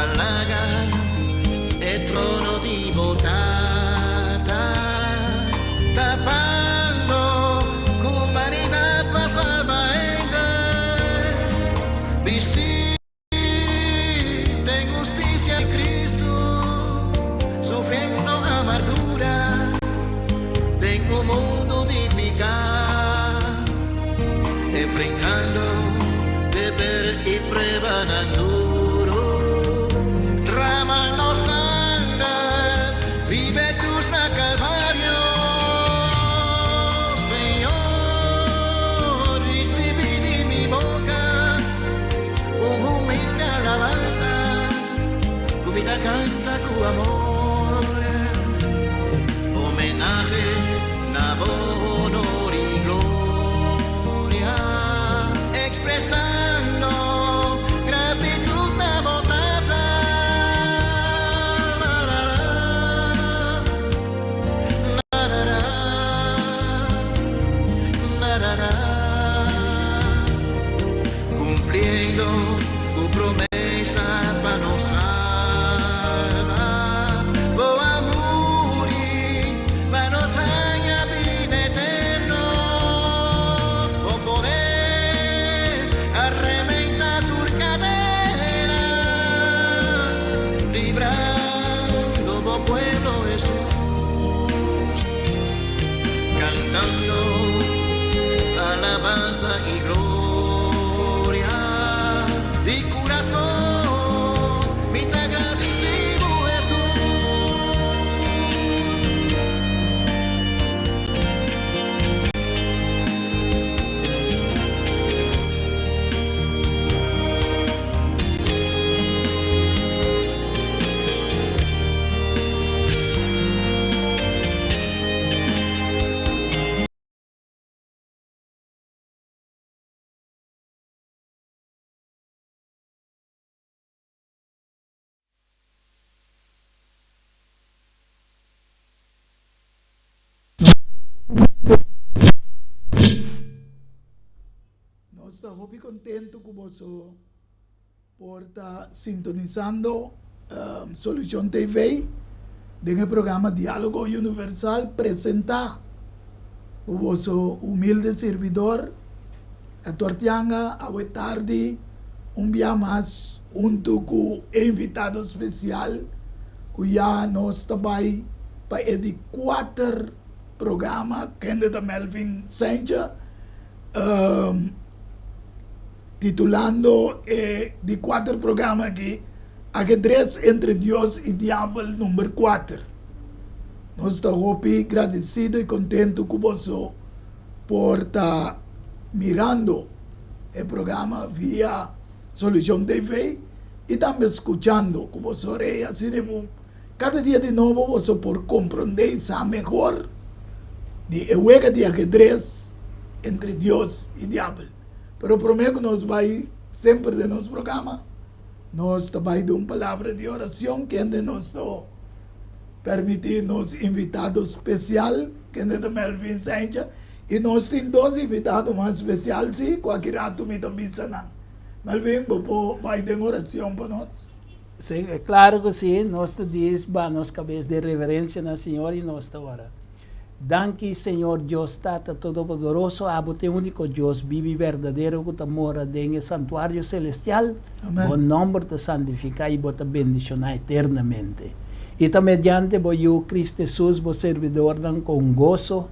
Alaga e trono di bo Tata, tapando ku humanidat pa salba hende. Bistí den hustisia di Kristu, sufriendo amargura den un mundu di piká, enfrentando deber i pruebanan duru, dramando sanger riba e krus na Kalvario. Señor, risibí di mi boka un humilde alabansa ku mi ta kanta ku amor, homenahe na bo honor i gloria, expresando gratitud na bo Tata. La la la, la la la, la la la, cumpliendo cu promesa pa nos salba. Bo a muri pa nos haña bida eterno. Bo poder a rementa tur cadena, librando bo pueblo Jesús, cantando alabanza y gloria. Di corazón mi ta gradicido Jesús. Nos ta hopi contento cu boso por ta sintonisando Solucion TV den e programa Dialogo Universal presenta por boso humilde sirbidor Edward Tianga awe tardi un bia mas hunto cu e invitado special cu ya nos ta bay pa e di cuater programa kende ta Melvin Saintje. Titulando e di kuater programa aki, Ajedrez entre Dios i Diabel number kuater. Nos ta hopi gradesido i kontentu ku boso por ta mirando e programa via Solucion TV i tambe skuchando ku boso orea asina ku kada dia di nobo boso por komprondé i sa mehor di e wega di ajedrez entre Dios i Diabel. Pero promé ku nos bai semper den nos programa, nos ta bai den un palabra di oracion kende nos ta permití nos invitado spesial, kende ta Melvin Saintje, i nos tin dos invitado mas spesial sí, ku aki ratu mi ta bisa nan. Melvin, bo por bai den oracion pa nos? Sí, klaro ku sí, nos ta dis ba nos kabes den reverensia na Señor i nos ta ora. Danki Señor Dios Tata Todopoderoso, abo ta e úniko Dios bibu i berdadero ku ta mora den e santuario selestial. Bo nòmber ta santifiká i bo ta bendishoná eternamente. I ta mediante bo Yu, Cristo Hesus, bo sirbidornan kon goso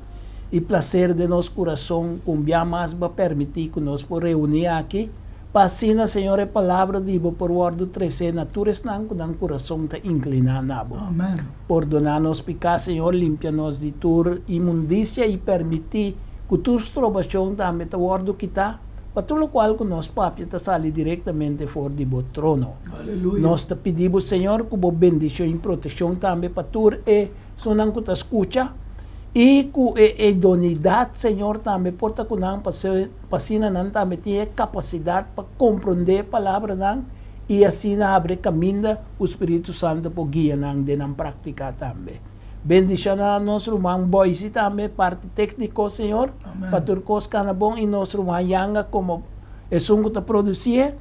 i plaser den nos kurason ku un bia mas bo a permití ku nos por reuní aki, Pa asina, Señor, e palabra di Bo por wòrdu tresé na tur esnan ku nan kurason ta inkliná na Bo. Amen. Pordoná nos piká, Señor, limpia nos di tur inmundisia i permití ku tur strobashon tambe ta wòrdu kitá, pa tur lokual ku nos papia ta sali direktamente for di Bo trono. Aleluya. Nos ta pidi Bo, Señor, ku Bo bendishon i protekshon tambe pa tur e Esunnan ku ta skucha i ku e idonidat, Señor, tambe por ta ku nan pa asina nan tambe tin e kapasidat pa komprondé e palabranan i asina habri e kaminda ku Spiritu Santu por guia nan den nan práktika tambe. Bendishoná nos ruman Boysi tambe, parti tékniko, Señor, pa tur kos kana bon i nos ruman Yanga komo esun ku ta produsié.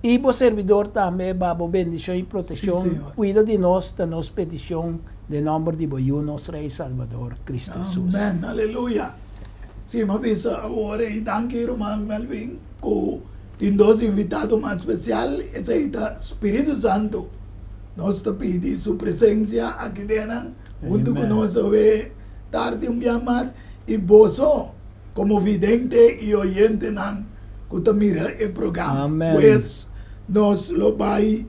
I bo servidor tambe ba bo bendishon i protekshon. Kuida di nos ta nos petishon den nòmber di bo Yu nos Rei Salbador Kristu Hesus. Amen aleluya si mi a bisa awor ei danki ruman Melvin ku tin dos invitado mas spesial esei ta Spiritu Santu nos ta pidi su presensia aki den nan huntu ku nos awe tardi un bia mas i boso Komo vidente i oyentenan ku ta mira e programa. Pues, nos lo bai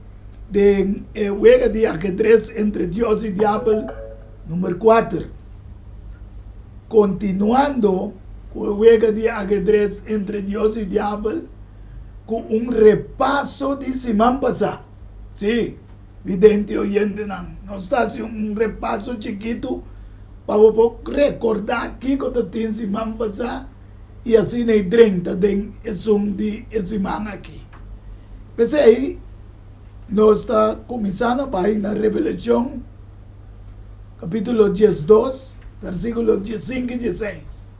den e wega di ajedres entre Dios i Diabel number kuater. Kontinuando ku e wega di ajedres entre Dios i Diabel ku un repaso di siman pasá. Sí, vidente i oyentenan, nos ta hasi un repaso chikitu pa bo por rekordá kiko ta tin siman pasá i asina e drenta den esun di e siman aki. P'esei, nos ta kuminsá na bai na Revelashon kapítulo diesdos, versíkulo diesinku i dieseis.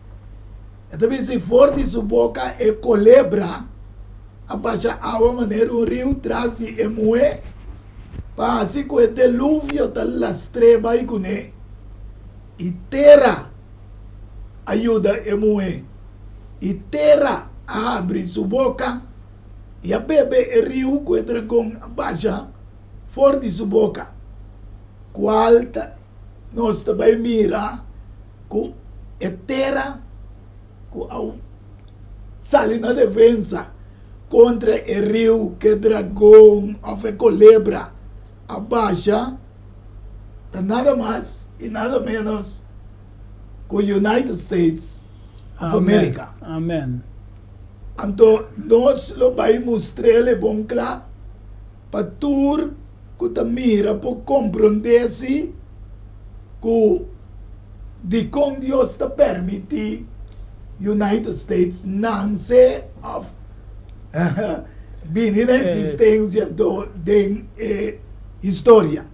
E ta bisa, I for di su boka e kolebra a basha awa manera un riu tras di e muhé, pa hasi ku e deluvio ta lastr'é bai kuné. I tera a yuda e muhé, i tera a habri su boka i a bebe e riu ku e dragon a basha for di su boka, kual ta nos ta bai mira ku e tera ku a sali na defensa kontra e riu ku e dragon òf e kolebra a basha ta nada mas i nada ménos ku United States of America. Amen. Anto nos lo bai mustr'el e bon kla pa tur ku ta mira por komprondé si ku dikon Dios ta permití United States nanse òf bini na eksistensia den e historia.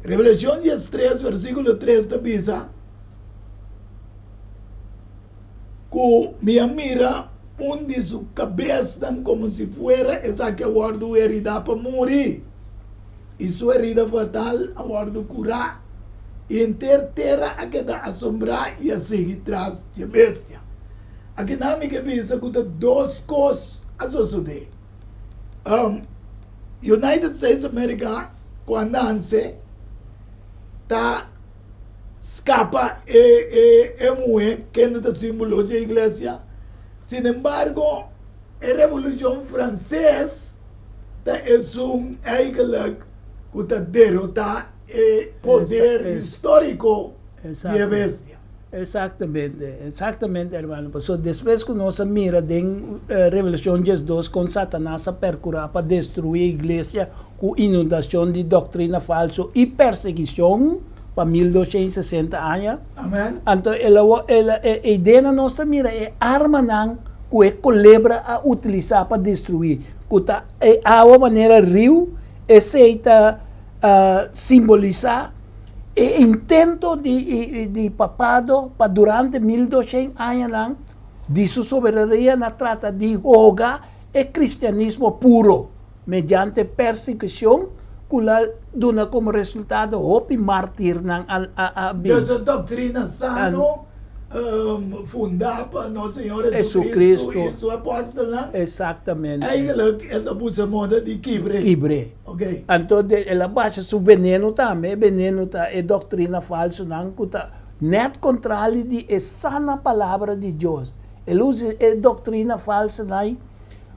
Revelashon diestres versíkulo tres ta bisa ku mi a mira un di su kabesnan komo si fuera esaki a wòrdu heridá pa muri. I su herida fatal a wòrdu kurá, i henter tera a keda asombrá i a sigui tras dje bestia. Akinan mi ke bisa ku ta dos kos a sosodé. United States of America ku a nanse ta skapa e e muhé kende ta símbolo dje iglesia. Sinembargo, e Revolushon Franses ta esun eigenlijk ku ta derotá e poder históriko di e bestia. Exactamente, exactamente hermano. Pasobra despues ku nos a mira den Revelashon diesdos kon Satanas a perkurá pa destruí e iglesia ku inundashon di doktrina falso i persegishon pa 1260 aña, anto el a el a e idea nos ta mira e armanan ku e kolebra a utilisá pa destruí, ku ta e awa manera riu, esei ta simbolisá e intento di di papado pa durante 1200 añanan di su soberania na trata di hoga e kristianismo puro mediante persekushon ku la duna komo resultado hopi martirnan a a bin. Des e doktrina sano fundá pa nos Señor Jesucristo i su apòstelnan. Exactamente. Eigenlijk e ta busa moda di kibr'é. Kibr'é. Ok. Anto el a basha su veneno tambe, e veneno ta e doktrina falsonan ku ta nèt kontrali di e sana palabra di Dios. El usa e doktrina falsonan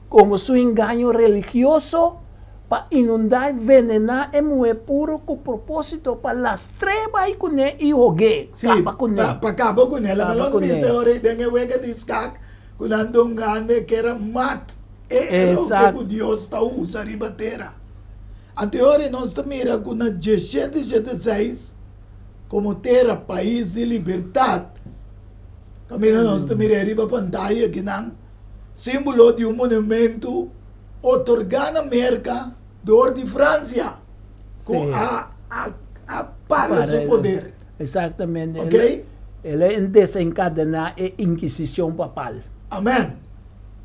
komo su engaño religioso pa inundá i venená e muhé puro ku propósito pa lastr'é bai kuné i hog'é, kaba kuné. Sí, pa kaba kuné. Laga nos bisa ora ei den e wega di skak ku nan ta un grande kera mat e loke ku Dios ta usa riba tera. Anto e ora nos ta mira ku na diesshete shete seis komo tera pais di libertat, kaminda nos ta mira riba pantaya akinan, símbolo di un monumentu otorgá na Merka dor di Fransia ku a a para su poder. Exactamente. Ok. El a desencadená e Inkisishon Papal. Amen.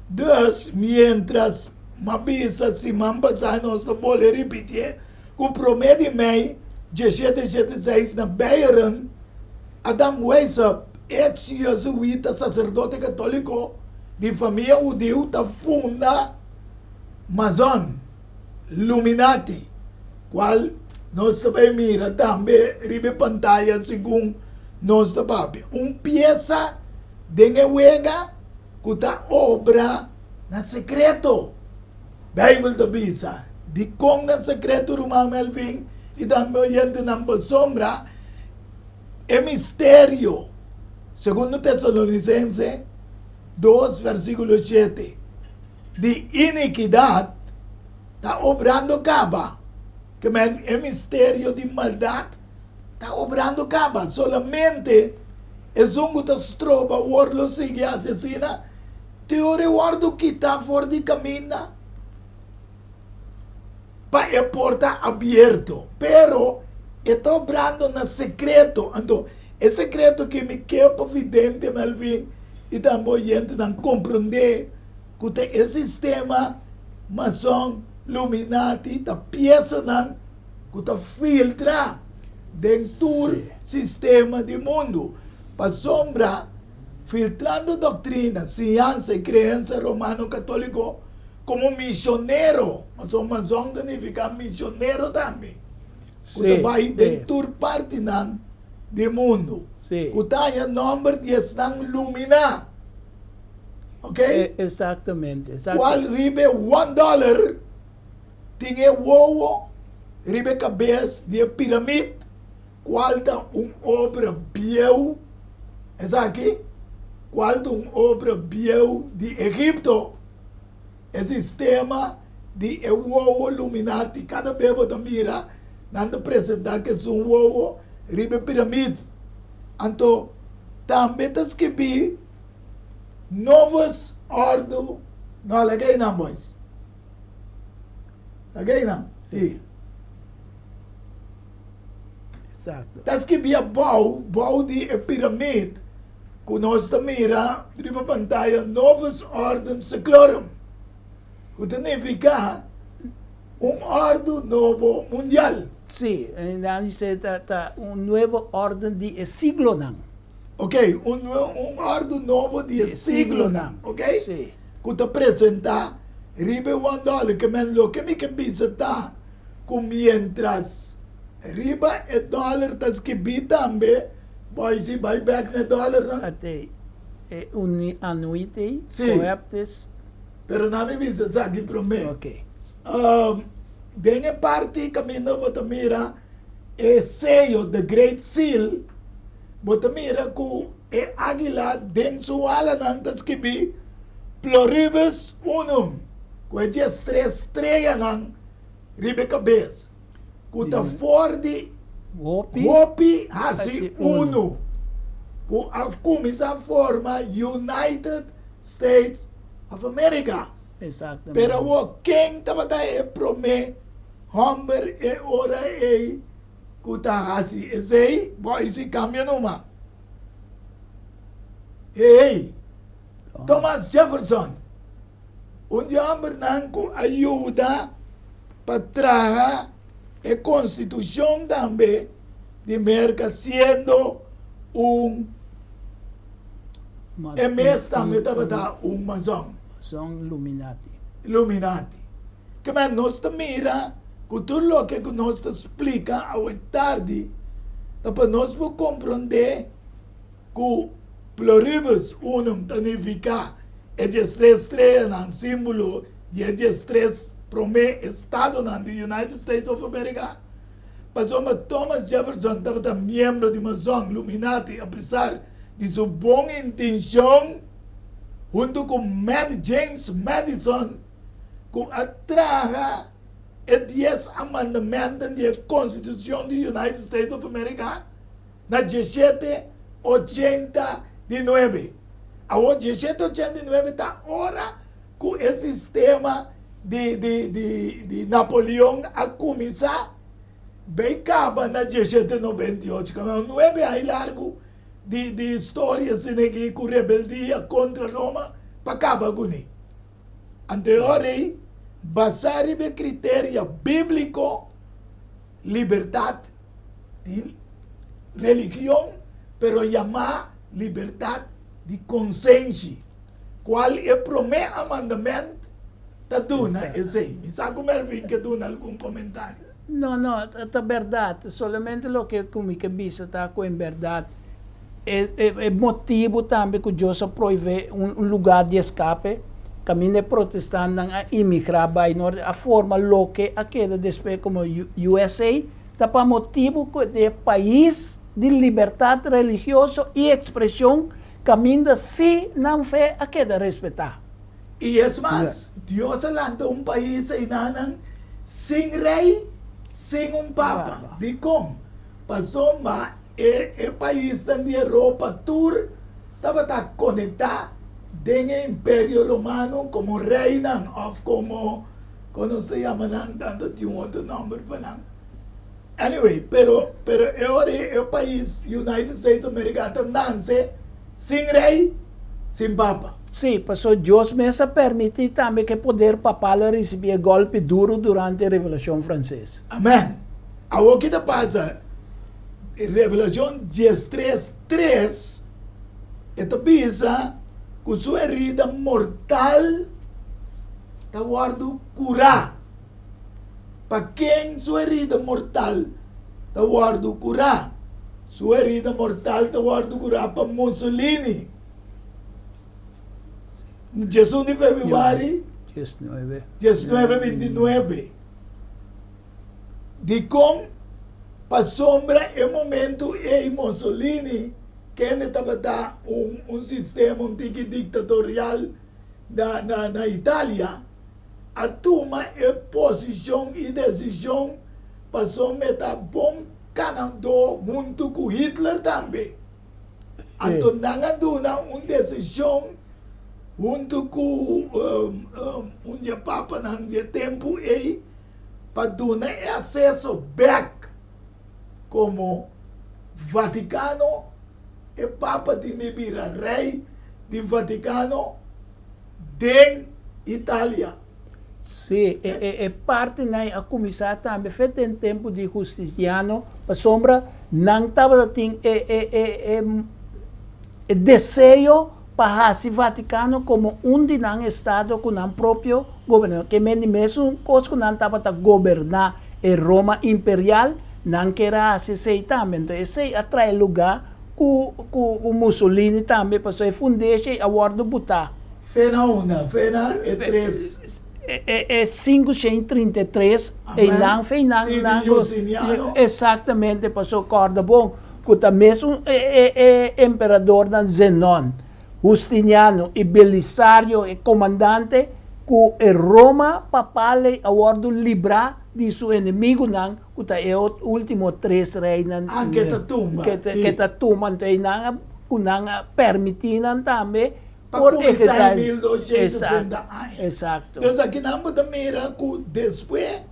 Dus, mientras. M'a bisa siman pasá nos ta bolbe ripitié ku promé di mei dieshete shete seis na Beieren, Adam Weishaupt, eks jezuïta saserdote katóliko di famia hudiu ta funda Mazon Luminati, kual nos ta bai mira tambe riba e pantaya segun nos ta papia. Un piesa den e wega ku ta obra na sekreto. Beibel ta bisa, Dikon na sekreto, ruman Melvin i tambe oyentenan, pasobra e misterio, Segundo Tesalonisense dos versíkulo shete, di inikidat ta obrando kaba. Ke men e misterio di maldat ta obrando kaba. Solamente esun ku ta stroba wòrdu lo sigui hasi asina te ora e wòrdu kitá for di kaminda pa e por ta abierto. Pero e ta obrando na sekreto. Anto e sekreto ki mi ke pa vidente Melvin i tambe oyentenan komprondé ku ta e sistema mason luminati ta piesanan ku ta filtra den tur sistema di mundu. Pasobra filtrando doktrina, siñansa i kreensa romano katóliko komo misionero, pasobra mason ta nifiká misionero tambe, ku ta bai den tur partinan di mundu, ku ta haña nòmber di esnan luminá. Ok? Exactamente. Cual riba e one dollar tin e wowo riba e cabes di e piramid cual ta un obra bieu, esaki cual ta un obra bieu di Egipto, e sistema di e wowo luminati cada bes bo ta mira nan ta presenta cu esun wowo riba e piramid. Anto tambe ta skibi Novus Ordo, no laga einan boys, laga einan, si. Exacto. Ta skibi abou, bou di e piramid ku nos ta mira riba pantaya Novus Ordum Seclorum, ku ta nifiká un òrdu nobo mundial. Sí, nan dice ta ta un nuevo orden di e siglonan. Ok, un un òrdu nobo di e siglonan, ok? Sí. Ku ta presentá riba e one dollar. Ke men loke mi ke bisa ta ku mientras riba e dollar ta skibí tambe, boy si bai bèk na e dollarnan. Ate e uni anuitei Sí. coeptis. Pero nan mi bisa esaki promé. Ok. Den e parti kaminda bo ta mira e seyo, the great seal, bo ta mira ku e águila den su alanan ta skibí Pluribus Unum, ku e diestres streanan riba e kabes, ku ta for di hopi hasi unu, ku a kuminsá forma United States of America. Pero awor ken tabata e promé hòmber e ora ei ku ta hasi esei? Bo a hasi kambio numa. Hey, Thomas Jefferson, un di hòmbernan ku a yuda pa traha e konstitushon tambe di Merka siendo un e mes tambe tabata un mason. Mason Luminati. Luminati. Kema nos ta mira ku tur loke ku nos ta splika awe tardi ta pa nos por komprondé ku pluribus unum ta nifiká e diestres streanan, símbolo di e diestres promé estadonan di United States of America. Pasobra Thomas Jefferson tabata miembro di Mason Luminati apesar di su bon intenshon huntu ku Mad James Madison ku a traha e Dies Amandamenten di e Konstitushon di United States of America na dieshete ochenta di nuebe. Awor dieshete ochenta di nuebe ta ora ku e sistema di di di di Napoleon a kuminsá bay kaba na dieshete nobenta i ocho. Kaba nuebe ai largu di di historia asina aki ku rebeldia kontra Roma pa kaba kuné. Anto e ora ei. Basá riba e kriteria bíbliko, libertat di religion, pero yamá libertat di konsenshi, kual e promé amandament ta duna esei. Mi sa ku Melvin ke duna algun komentario. No, no, ta bèrdat. Solamente loke ku mi ke bisa ta ku en bèrdat e e motibu tambe ku Dios a prohibé un lugá di eskape kaminda e protestantnan a imigrá bai norte a forma loke a keda despues komo USA ta pa motibu ku e pais di libertat religioso i ekspreshon kaminda si nan fe a keda respetá. I es mas, Dios a lanta un pais einanan sin rei, sin un papa. Dikon? Pasobra e e paisnan di Europa tur tabata konektá den e Imperio Romano komo reinan òf komo, kon nos ta yama nan? Tantu tin un otro nòmber pa nan. Anyway, pero pero e ora ei e pais United States of America ta nanse sin rei, sin papa. Sí, pasobra Dios mes a permití tambe ku e poder papal a risibí e gòlpi duru durante e Revolushon Franses. Amèn. Awor ki ta pasa? Revelashon diestres tres e ta bisa ku su herida mortal ta wòrdu kurá. Pa ken su herida mortal ta wòrdu kurá? Su herida mortal ta wòrdu kurá pa Mussolini. 11 di febrüari 1929. Dikon? Pasobra e momentu ei Mussolini, kende tabata un un sistema un tiki diktatorial na na na Italia, a tuma e posishon i desishon pasobra e ta bon kanadó huntu ku Hitler tambe. Anto nan a duna un desishon huntu ku un di e papanan di e tempu ei pa duna e aseso bek komo Vatikano, e papa tin di bira rei di Vatikano den Italia. Sí, e e e partinan ei a kuminsá tambe fet den tempu di Justisiano, pasobra nan tabata tin e e e e e deseo pa hasi Vatikano komo un di nan estado ku nan propio gobernador. Ke men di mesun kos ku nan tabata goberná e Roma imperial, nan ker a hasi esei tambe. Enton esei a trae lugá ku ku ku Mussolini tambe, pasobra e fundeshi ei a wòrdu butá. Fena unda? Fena e tres. E e 533 einan feinan Sí, di Justiniano. Exactamente, paso corda bon cu ta mesun e e e emperadornan Zenon, Justiniano y Belisario e comandante cu e Roma papal ei a wordo libra di su enemigunan cu ta e ultimo tres reinan Ah, ke ta tumba, sí. Ke ta tumba, anto einan a cu nan a permiti nan tambe Pa kuminsá e 1260 aña. Exacto. Entonces akinan bo ta mira ku despues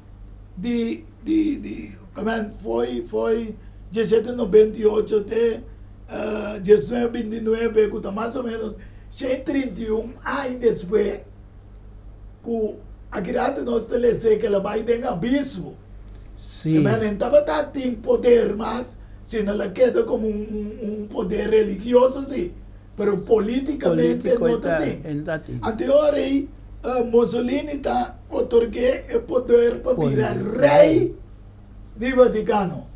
di di di komen foi foi 1798 te 1929 ku ta mas o menos 131 aña despues ku akiratu nos ta lese ke el a bai den abismo. Sí. Amen. E tabata tin poder mas, sino el a keda komo un un un poder religioso si. Pero políticamente no ta tin. Anto e ora ei Mussolini ta otorg'é e poder pa bira rei di Vaticano.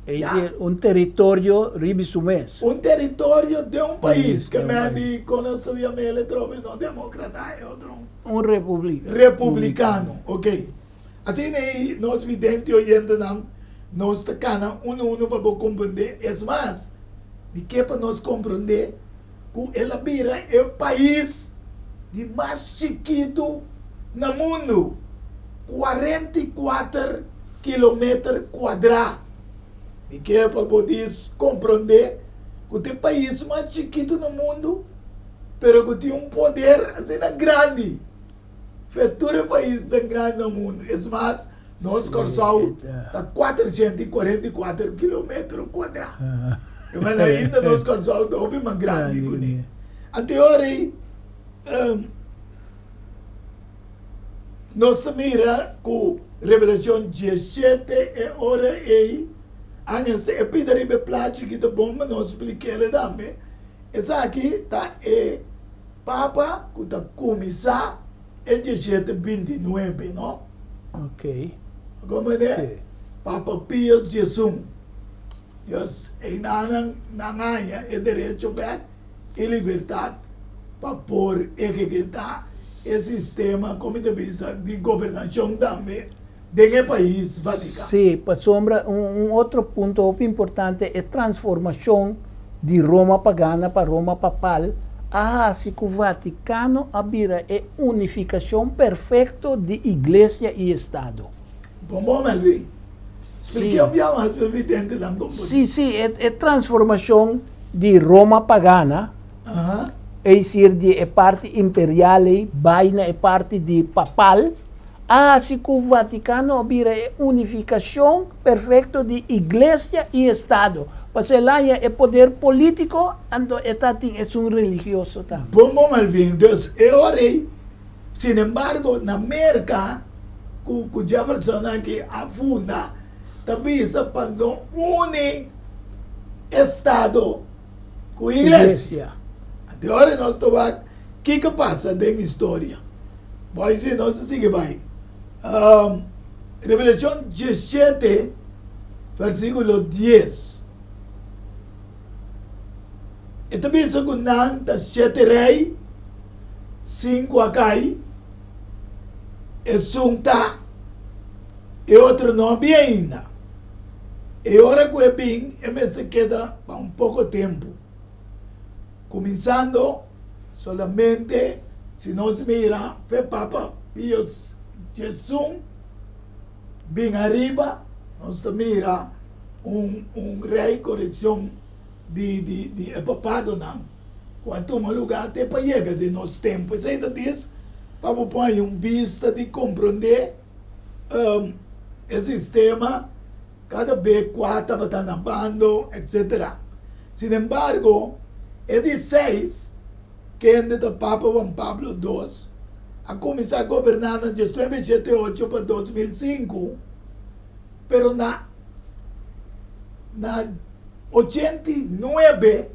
Es decir, un teritorio riba su mes. Un teritorio den un pais, ke men di kon nos ta yam'é el atrobe, no demókrata, e otro. Un republika. Republikano, ok. Asina ei nos vidente oyentenan, nos ta kana unu unu pa bo komprendé. Es mas, mi ke pa nos komprendé ku el a bira e pais di mas chikitu na mundu, 44 kilometer kuadrá. Mi ke pa bo dis komprendé ku ta e pais mas chikitu na mundu, pero ku tin un poder asina grandi. Fe tur e paisnan grandi na mundu. Es mas, nos Kòrsou ta 444 kilometro kuadrá. E manera ainda nos Kòrsou ta hopi mas grandi kuné. Anto e ora ei, Nos ta mira ku Revelashon diesshete e ora ei a hasi e pida riba e plachi ki ta bon pa nos splik'el tambe. Esaki ta e papa ku ta kuminsá e diesshete binti nuebe, no? Ok. Komprendé? Sí. Papa Pius diesun. Dios, einanan nan haña e derecho bek i libertat pa por ehekutá e sistema, komo ta bisa, di gobernashon tambe den e pais Vatikano. Sí, pasobra un otro punto hopi importante, e transformashon di Roma pagana pa Roma papal a hasi ku Vatikano a bira e unifikashon perfekto di iglesia i estado. Bon bon, Melvin. Spliké un bia mas pa evidentenan komprendé. Sí, sí, e transformashon di Roma pagana, es decir, di e parti imperial ei bai na e parti di papal, a hasi ku Vatikano a bira e unifikashon perfekto di iglesia i estado. Pasobra el haña e poder polítiko, anto e ta tin esun religioso tambe. Bon bon, Melvin. Dus e ora ei Sin embargo, na Merka ku ku Jefferson aki a funda ta bisa pa no uni estado ku iglesia. Anto ora nos ta wak kiko pasa den historia. Boy si nos ta sigui bai. Revelashon diesshete versikulo dies. E ta bisa ku nan ta shete rei, sinku a kai, esun ta, e otro no a bin ainda. E ora ku e bin, e mester keda pa un poko tempu. Kuminsando solamente si nos mira fe Papa Pio Xvi bin ariba, nos ta mira un un rekorekshon di di di e papadonan ku a tuma lugá te pa yega den nos tempu. Esei ta dis pa bo por haña un bista di komprondé e sistema kada be kua tabata na bando etsetera. Sinembargo e di seis kende ta Papa Juan Pablo dos a kuminsá goberná na diesnuebe shete ocho pa 2005 pero na Na 89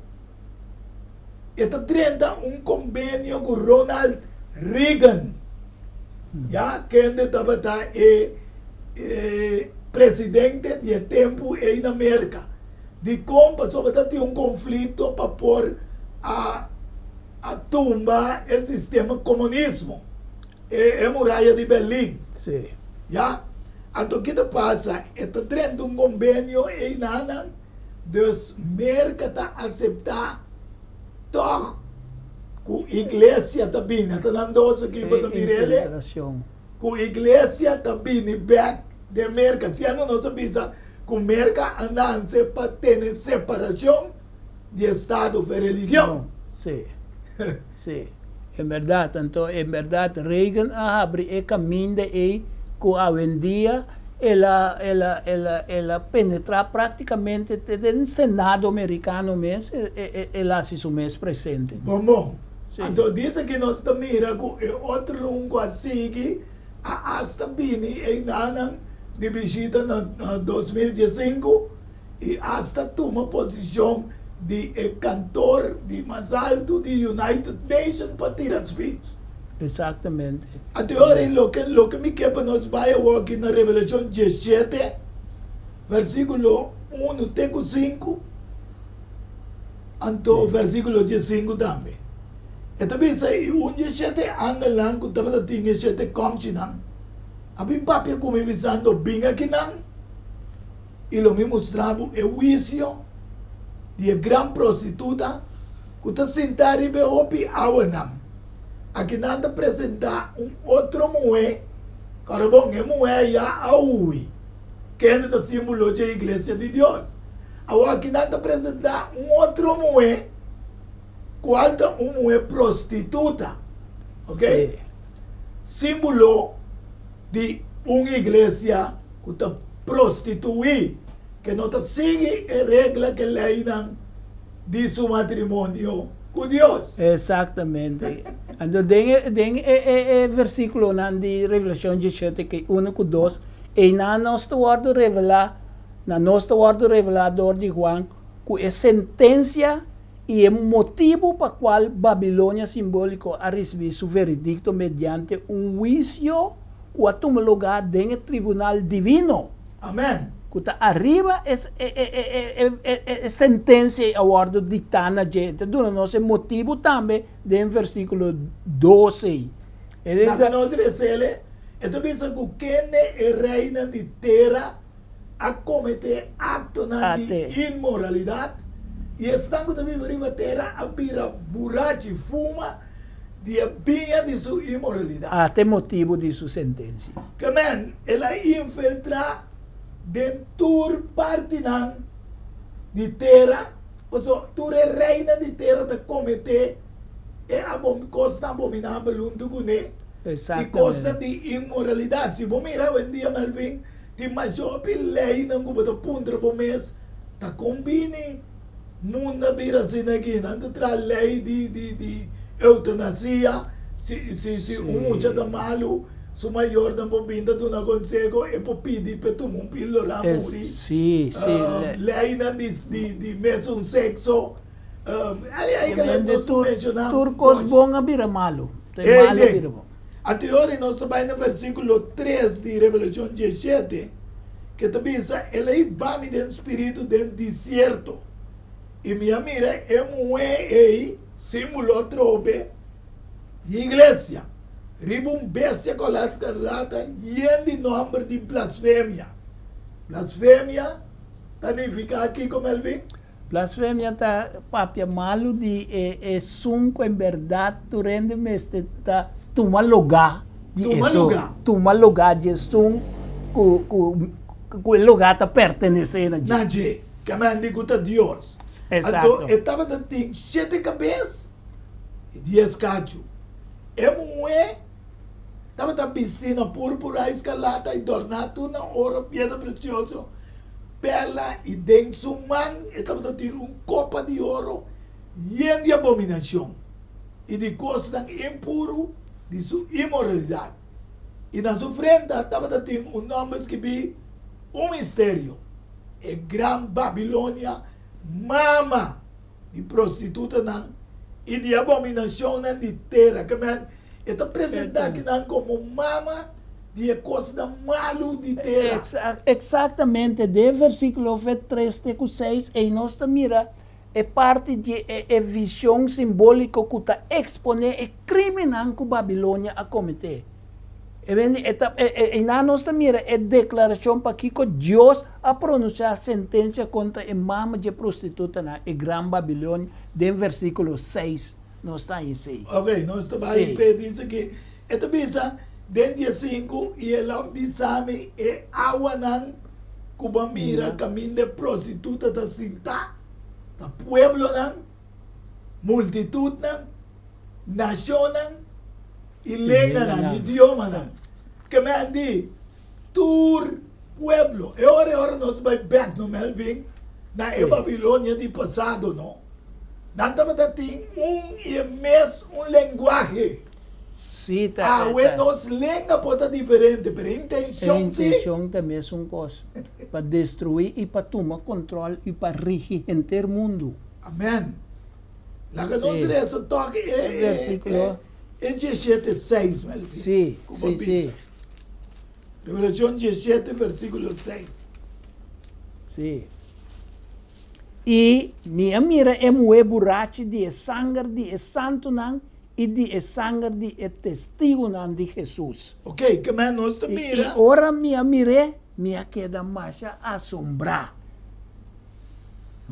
e ta drenta un kombenio ku Ronald Reagan, ya, kende tabata e e presidente di e tempu ei na Merka. Dikon? Pasobra ta tin un konflikto pa por a a tumba e sistema komunismo. E e muraya di Berlin. Sí. Ya. Anto ki ta pasa? E ta drenta un kombenio einanan, dus Merka ta aseptá tòg ku iglesia ta bini. Ata nan dos aki bo ta mira el e. Ku iglesia ta bini bèk den Merka. Siendo nos a bisa ku Merka a nanse pa tene separashon di estado fe religion. Sí. Sí, en berdad. Anto, en berdad Reagan a habri e caminda ei cu awendia el a, el a, el a, el a penetra practicamente te den Senado Mericano mes, e, e, el a haci su mes presente. Bon, bon. Sí. Anto, dice ki nos ta mira cu e otro lun cu a sigui a hasta bini einanan di bishita na, na 2015 i hasta tuma posishon di e kantor di mas altu di United Nation pa tira speech. Exactamente. Anto e ora ei loke loke mi ke pa nos bai awor aki na Revelashon diesshete, versikulo unu te ku sinku, anto versikulo diesinku tambe. E ta bisa, I un di e shete angelnan ku tabata tin e shete kòmchinan a bin papia ku mi bisando, Bin akinan. I lo mi mustra bo e huisio di e gran prostituta ku ta sintá riba e hopi awanan. Aki nan ta presentá un otro muhé, ora bon, e muhé ya a hui, kende ta símbolo dje iglesia di Dios. Awor aki nan ta presentá un otro muhé, kual ta un muhé prostituta, ok, símbolo di un iglesia ku ta prostituí, ke no ta sigui e regla ku e leinan di su matrimonio. Ku Dios. Exactamente. Anto den e den e e e versículonan di Revelacion 17 ke uno ku dos, einan nos ta wòrdu revelá, na nos ta wòrdu revelá dor di Juan ku e sentensia i e motibu pa kual Babilonia simbóliko a risibí su veredikto mediante un huisio ku a tuma lugá den e tribunal divino. Amèn. Ku ta ariba e e sentensia ei a wòrdu diktá na dje. E ta duna nos e motibu tambe den versíkulo dos ei. E Laga nos resele, e ta bisa ku kende e reinan di tera a kometé aktonan di inmoralidat, i esnan ku ta biba riba tera a bira burachi fuma di e biña di su inmoralidat. Ata e motibu di su sentensia. Kemen el a infiltrá den tur partinan di tera, pasobra tur e reinan di tera ta kometé e kosnan abominabel huntu kuné, i kosnan di inmoralidat. Si bo mira awendia, Melvin, Tin masha hopi leinan ku bo ta puntra bo mes, Ta kon bini mundu a bira asina aki? Nan ta traha lei di di di eutanasia, si si si un mucha ta malu, su mayornan por bin ta duna konseho, e por pidi pa e tuma un píldora a muri. Leinan di di di mesun sekso, Tur kos bon a bira malu. Tur malu a bira bon. Anto e ora nos ta bai na versíkulo tres di Revelashon diesshete, ke ta bisa, El a hiba mi den spiritu den desierto, i mi a mira e muhé ei, símbolo atrobe di iglesia, riba un bestia kolá skarlata yen di nòmber di blasfemia. Blasfemia ta nifiká kiko, Melvin? Blasfemia ta papia malu di e esun ku en bèrdat tur hende mester ta tuma lugá di esun. Tuma lugá di esun ku ku ku e lugá ta pertenesé na dje. Na dje, kemende ku ta Dios. Esakto. Anto e tabata tin shete kabes i dies kachu. E muhé tabata bistí na púrpura i skarlata i dòrná tur na oro, piedra presioso, perla, i den su man e tabata tin un kopa di oro yen di abominashon i di kosnan impuru di su inmoralidat. I na su frenta tabata tin un nòmber skibí, Un misterio, E Gran Babilonia, mama di prostitutanan i di abominashonnan di tera. Ke men, e ta presentá kinan komo mama di e kosnan malu di tera. Eksaktamente, den versíkulo tres te ku seis ei nos ta mira e parti di e vishon simbóliko ku ta eksponé e krímennan ku Babilonia a kometé. E bende e ta einan nos ta mira e deklarashon pakiko Dios a pronunsiá sentensia kontra e mama dje prostitutanan, e gran Babilonia, den versíkulo seis nos ta haña esei. Ok, nos ta bai p'e dice ki e ta bisa den diesinku, I el a bisa mi e awanan ku bo a mira kaminda e prostituta ta sintá, ta pueblonan, multitutnan, nashonnan i lenganan, idiomanan. Ke men di tur pueblo. E ora e ora nos bai bek no Melvin na e Babilonia di pasado no. Nan tabata tin un i e mes un lenguahe. Sí, ta, Awe ta. nos lenga por ta diferente, pero e E intencion sí. intencion ta mesun cos, pa destrui i pa tuma control i pa rigi henter mundu. Amen. Laga nos Sí. resa tok e, e, Versículo. e, e 17, 6, Melvin. Sí, Ku sí, bo sí. bisa. Revelacion 17, versículo 6. Sí. I mi a mira e muhé burachi di e sanger di e santunan i di e sanger di e testigunan di Hesus. Ok, ke men nos ta I mira. ora mi a mir'é, mi a keda masha asombrá.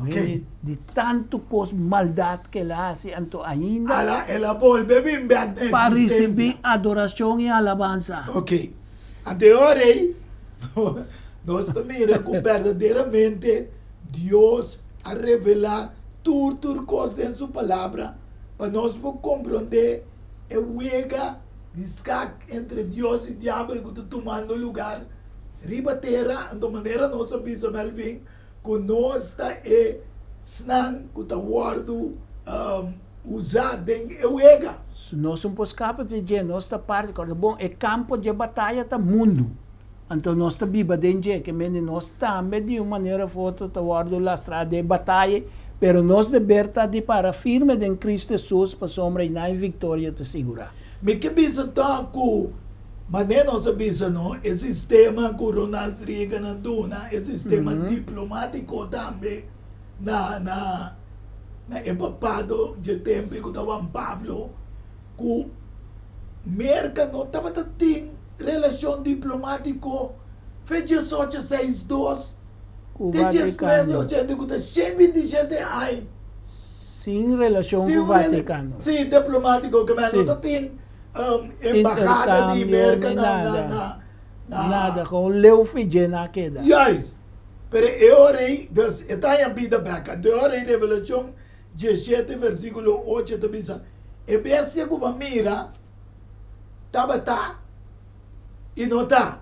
Ok. Di tantu kos maldat ku el a hasi, anto ainda. Ala, el a bolbe bin bèk na Pa eksistensia. risibí adorashon i alabansa. Ok. Anto e ora ei, nos ta mira ku berdaderamente Dios a revelá tur tur kos den su Palabra pa nos por komprondé e wega di skak entre Dios i diabel ku ta tumando lugar riba tera. Anto manera nos a bisa, Melvin, ku nos ta e snan ku ta wòrdu. Usa den e wega. Nos un por skapa di dje, nos ta parti kòrda bon, e kampo dje bataya ta mundu, anto nos ta biba den dje, ke mende nos tambe di un manera of otro ta wòrdu lastrá den e bataya, pero nos deber ta di para firme den Kristu Hesus, pasobra i nan e viktoria ta sigurá. Mi ke bisa tòg ku manera nos a bisa no, e sistema ku Ronald Reagan a duna, e sistema diplomátiko tambe na na na e papado dje tempu ku ta Juan Pablo ku Merka no tabata tin relashon diplomátiko fe diesocho seis dos Ku te diesnuebe Vatikano. ochenta ku ta shen binti shete ai Sin relashon sin ku un rela Vatikano. si diplomátiko ke men no Si. ta tin embahada di Interkambio Merka ni na na nada. na na Nada, kon leu fidje na keda. Juist. Pero e ora ei, dus e ta haña bida bèk. Anto e ora ei Revelashon diesshete versíkulo ocho ta bisa, E bestia ku bo a mira tabata i no ta.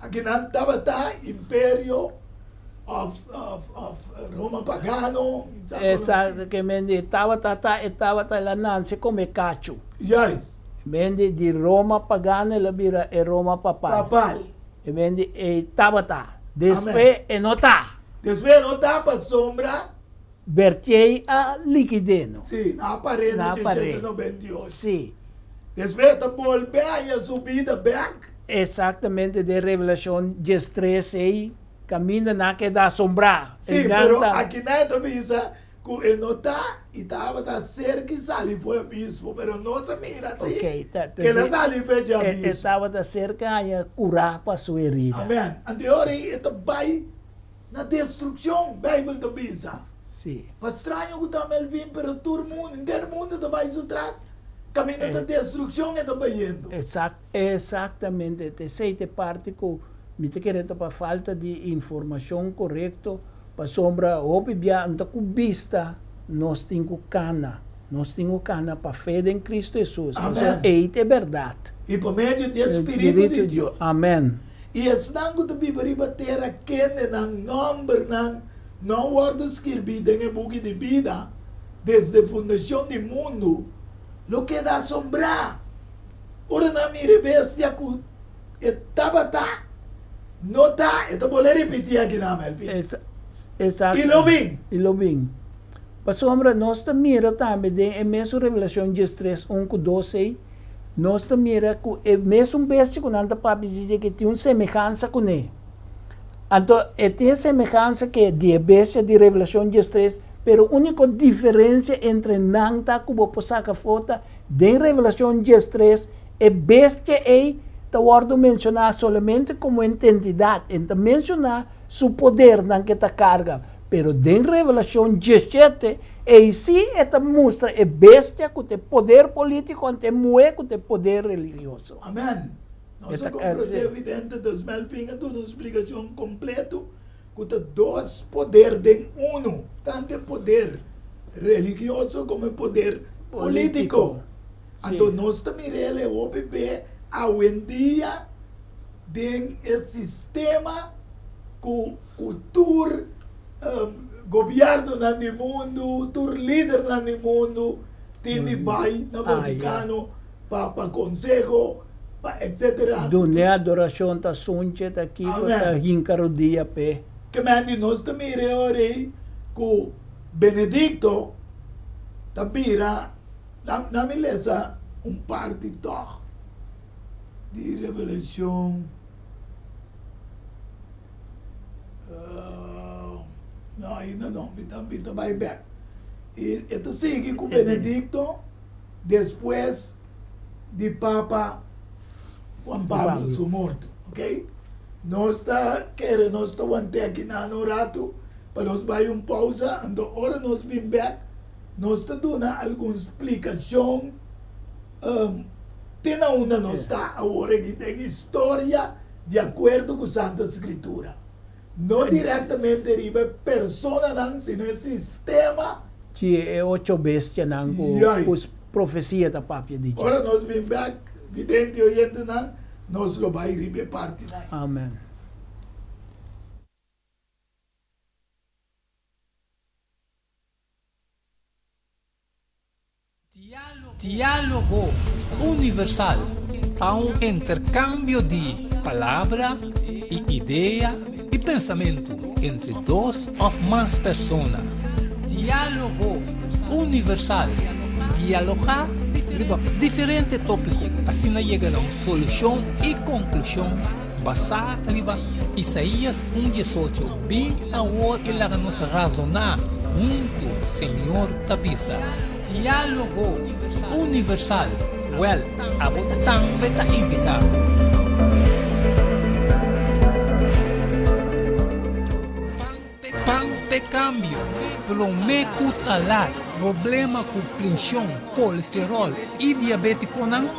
Akinan tabata imperio òf òf òf Roma pagano. Esakto, ke men di e tabata ta, e tabata el a nanse kome kachu. Juist. E men di di Roma pagano el a bira e Roma papal. Papal. E men di e tabata. Despues e no ta. Despues e no ta pasobra. Bertier a likid'é no. Sí, na pared Na na pared. 1898. Sí. Despues e ta bolbe haña su bida bèk. Exactamente den Revelacion diestres ei caminda nan a keda asombrá. Sí, Einan pero ta. akinan e ta bisa Ku e no ta i tabata serka i sali for e abismo, pero nos a mira si Ok, ta, ta ke el a di, sali for dje e, e abismo. tabata serka haña kurá pa su herida. Amen. Anto e ora ei e ta bai na destrukshon, Beibel ta bisa. Sí. Pa straño ku ta Melvin, pero tur mundu, henter mundu ta bai su tras, kaminda ta destrukshon e ta bayendo. Esak, esaktamente. Ta esei ta e parti ku mi ta kere ta pa falta di informashon korekto. Pasobra hopi bia no ta ku bista nos tin ku kana. Nos tin ku kana pa fe den Kristu Hesus. Pasobra Amen. ei ta e bèrdat. I pa medio di e Spiritu di Dios. Amen. I esnan ku ta biba riba tera kende nan nòmbernan no a wòrdu skirbí den e buki di bida desde fundashon di mundu, lo keda asombrá ora nan mira e bestia ku E tabata, no ta, e ta bolé ripití aki na MLP. Exacto. I lo bin. I lo bin. Pasobra nos ta mira tambe den e mesun Revelacion diestres, un cu dos ei, nos ta mira cu e mesun bestia cu nan ta papia di dje ke tin un semehansa cune. Anto e tin e semehansa ke di e bestia di Revelacion diestres, pero unico diferencia entre nan ta cu bo por saca afo ta den Revelacion diestres, E bestia ei ta wòrdu menshoná solamente komo ententidat, e no ta menshoná su podernan ku e ta karga. Pero den Revelashon diesshete, ei sí e ta mustra e bestia ku ta e poder polítiko anto e muhé ku ta e poder religioso. Amèn. Nos a komprondé evidente dos Melvin a duna un splikashon kompleto ku ta dos poder den unu, tantu e poder religioso komo e poder polítiko. Anto nos ta mira el e hopi be awendia den e sistema ku ku tur gobiernonan di mundu, tur lidernan di mundu tin di bai na Vaticano pa pa conseho, pa etcetera. Dun'e adorashon ta sunche, ta kiko, ta hinka rodia p'e. Ke men di nos ta mira e ora ei ku Benedicto ta bira. Na mi lesa un parti tòg di Revelashon. No, ainda no, mi ta mi ta bai bèk. I e ta sigui ku Benedicto despues di Papa Juan Pablo su morto, ok? Nos ta kere nos ta want'é aki nan un ratu pa nos bai un pousa, anto ora nos bin bèk Nos ta duna algun splikashon te na unda nos ta awor aki den historia di akuerdo ku Santa Skritura. No direktamente riba e personanan sino e sistema. Di e ocho bestianan ku profesia ta papia di dje. Ora nos bin bek, vidente i oyentenan, nos lo bai riba e partinan. Amen. Diálogo Universal ta un interkambio di palabra i idea i pensamentu entre dos òf mas persona. Diálogo Universal, Dialogá riba diferente tópiko asina yega na un solushon i konklushon basá riba Isaías un diesocho, Bin awor i laga nos razoná huntu, Señor ta bisa. Diálogo Universal, Wèl, abo tambe ta invitá. Pan p'e kambio, promé ku ta lat, problema ku prenshon, kolesteròl i diabétikonan,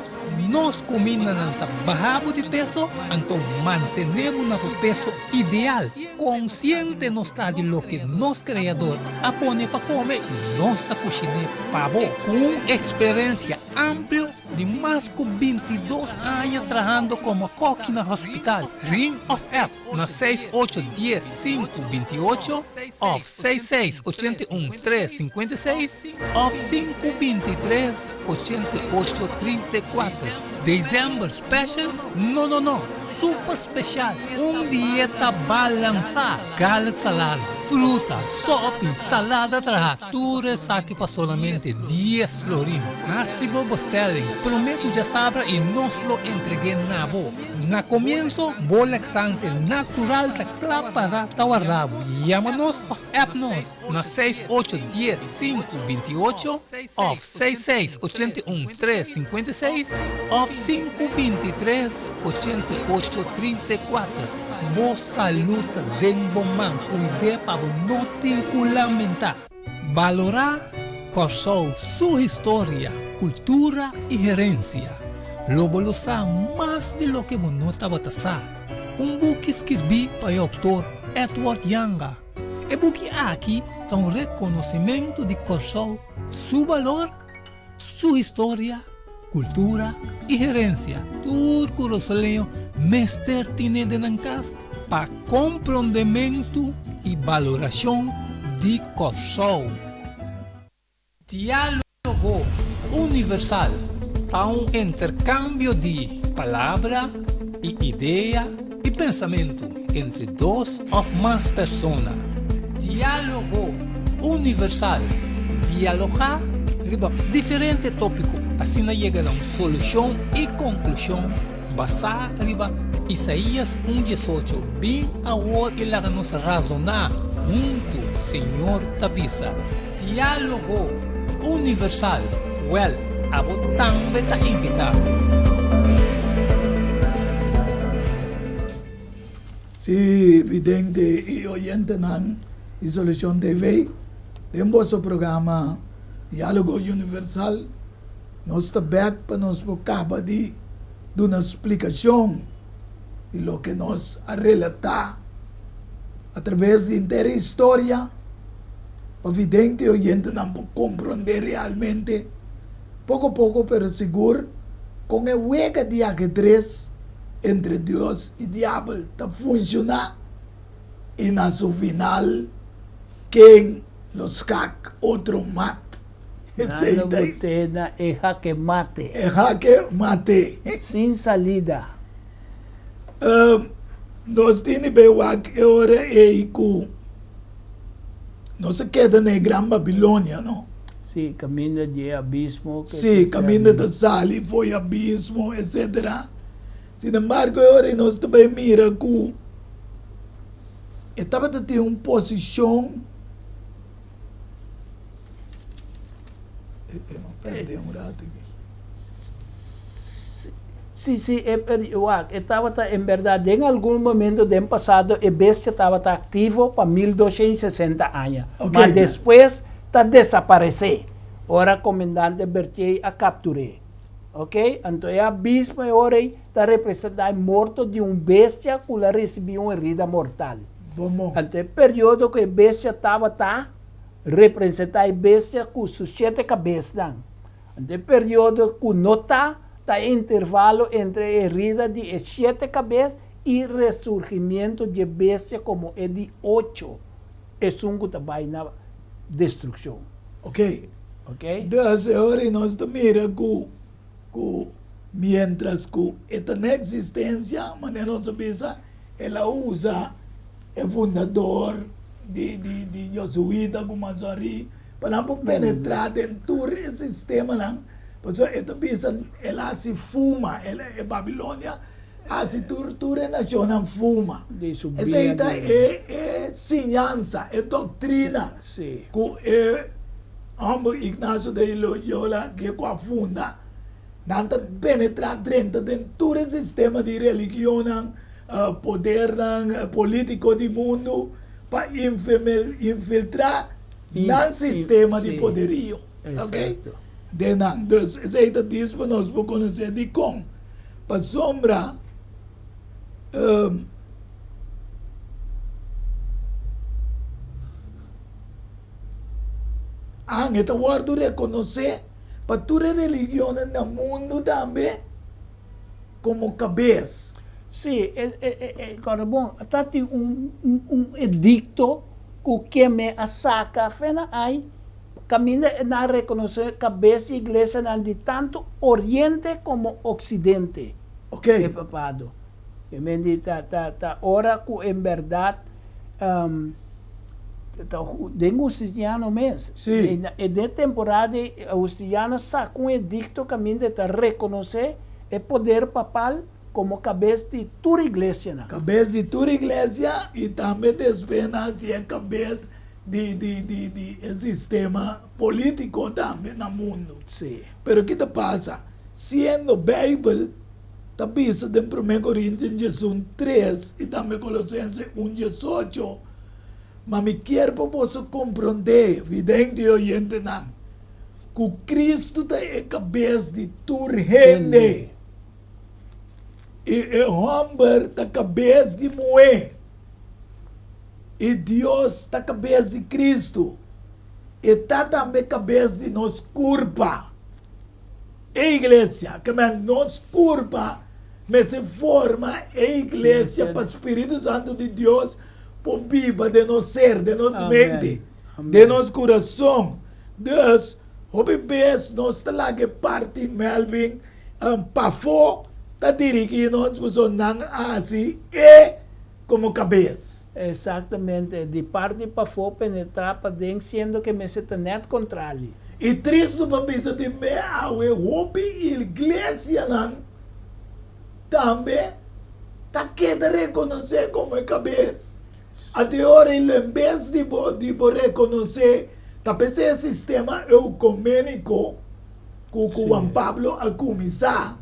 nos kumindanan ta baha bo di peso, anto mantené bo na bo peso ideal. Konsiente nos ta di loke nos Kreador a pone pa kome i nos ta kushiné pa bo. Ku un eksperensia amplio di mas ku bintidos aña trahando komo kòki na hospital, ring òf app na seis ocho dies sinku binti ocho òf seis seis ochenta i un tres sinkuenta i seis òf sinku binti tres ochenta i ocho trinta i kuater. December special? No no no! Super special! Un dieta balansá! Gala salada, fruta, sopi, salada trahá, tur esaki pa solamente dies florin. Hasi bo bestelling promé ku djasabra i nos lo entreg'é na bo. Na komienso, bo laxante natural ta kla pará ta warda bo. Yama nos òf app nos na seis ocho dies sinku binti ocho òf seis seis ochenta i un tres sinkuenta i seis òf sinku binti tres ochenta i ocho trinta i kuater. Bo salud ta den bo man, kuid'é pa bo no tin ku lamentá. Balorá Kòrsou su historia, kultura i herensia. Lo bo lo sa mas di loke bo no tabata sa. Un buki skirbí pa e outor Edward Janga. E buki aki ta un rekonosimentu di Kòrsou su balor, su historia, kultura i herensia. Tur kurasoleño mester tine den nan kas pa komprondementu i balorashon di Kòrsou. Diálogo Universal ta un interkambio di palabra i idea i pensamentu entre dos òf mas persona. Diálogo Universal, Dialogá riba diferente tópiko asina yega na un solushon i konklushon basá riba Isaías un diesocho, Bin awor i laga nos razoná huntu, Señor ta bisa. Diálogo Universal, Wèl, abo tambe ta invitá. Sí, vidente i oyentenan di Solucion TV, den boso programa Diálogo Universal, nos ta bèk pa nos por kaba di duna splikashon di loke nos a relatá atraves di henter e historia pa vidente i oyentenan por komprondé realmente poko poko pero sigur kon e wega di ajedrez entre Dios i Diabel ta funshoná i na su final ken lo skak otro mat. Esei Nan lo ta bot'é na e hake mate. E hake mate. Sin salida. Nos tin di bay wak e ora ei ku nos a keda na e Gran Babilonia, no? Sí, kaminda di e abismo ke Sí, kaminda ta sali for e abismo, etsetera. Sin embargo, e ora ei nos ta bay mira ku e tabata tin un posishon. Perde un rato aki. Sí, sí, e per, wak, e tabata en berdad den algun momento den pasado e bestia tabata activo pa 1260 aña. Ok. Ma despues ta desaparece ora Comandante Berthier a captur'é. Ok, anto e abismo e ora ei ta representa e morto di un bestia cu la ricibi un herida mortal. Bon, bon. Anto e periodo cu e bestia tabata representa e bestia cu su shete cabesnan. Anto e periodo cu no ta, ta e intervalo entre e herida di e shete cabes y resurgimiento di e bestia como e di ocho, esun cu ta bay na destruccion. Ok, Ok? Dus e ora ei nos ta mira ku ku miéntras ku e ta na eksistensia, manera nos a bisa, el a usa e fundador di di di Josuita ku Masoneria pa nan por penetrá den tur e sistemanan, pasobra e ta bisa el a hasi fuma, el e Babilonia a hasi tur tur e nashonnan fuma. Di su bia Esei ta di. e e siñansa, e doktrina Sí. ku e hòmber Ignacio de Loyola ke ku a funda. Nan ta penetrá drenta den tur e sistema di religionnan, podernan polítiko di mundu pa infiltrá nan sistema di poderio. Ok? Den nan. Dus esei ta dis pa nos por konosé dikon. Pasobra An e ta wòrdu rekonosé pa tur e religionnan na mundu tambe komo kabes. Sí, e e e kòrda bon, ta tin un un edikto ku keme a saka fe na ai kaminda e nan a rekonosé kabes di iglesianan di tantu oriente komo oksidente. Ok. E papado. E men di ta ta ta ora ku en bèrdat ta den Justiniano mes. Sí. E den temporada di Justiniano saka un edikto kaminda e ta rekonosé e poder papal komo kabes di tur iglesianan. Kabes di tur iglesia i tambe despues nan hasi e kabes di di di di e sistema polítiko tambe na mundu. Sí. Pero ki ta pasa? Siendo Beibel ta bisa den Promé Korintian diesun tres i tambe Kolosense un diesocho, Ma mi kier pa boso komprondé, vidente i oyentenan, ku Kristu ta e kabes di tur hende, i e hòmber ta kabes di muhé, i Dios ta kabes di Kristu, e ta tambe kabes di nos kurpa. E iglesia, ke men nos kurpa mester forma e iglesia pa Spiritu Santu di Dios por biba den nos ser, den nos mente, den nos kurason. Dus, hopi bes nos ta laga e parti Melvin pafó ta dirigí nos pasobra nan a hasi e komo kabes. Exactamente, di parti pafó penetrá paden siendo ke mester ta nèt kontrali. I tristu pa bisa di me awe hopi iglesianan tambe ta keda rekonosé komo e kabes. Ate ora i lo en bes di bo di bo rekonosé ta p'esei e sistema eukoméniko ku ku Juan Pablo a kuminsá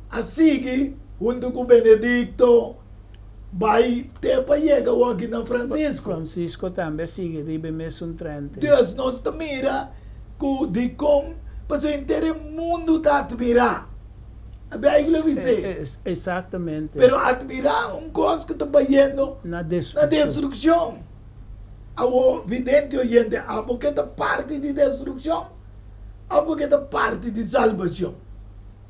a sigui huntu ku Benedicto Bai te pa yega wòki na Francisco. Francisco tambe a sigui riba e mesun trente. Dus nos ta mira ku dikon pasobra henter e mundu ta atmirá. E Beibel a bis'é. Exactamente. Pero atmirá un kos ku ta bayendo na destrukshon. Awor, vidente oyente, abo ke ta parti di destrukshon? Abo ke ta parti di salbashon?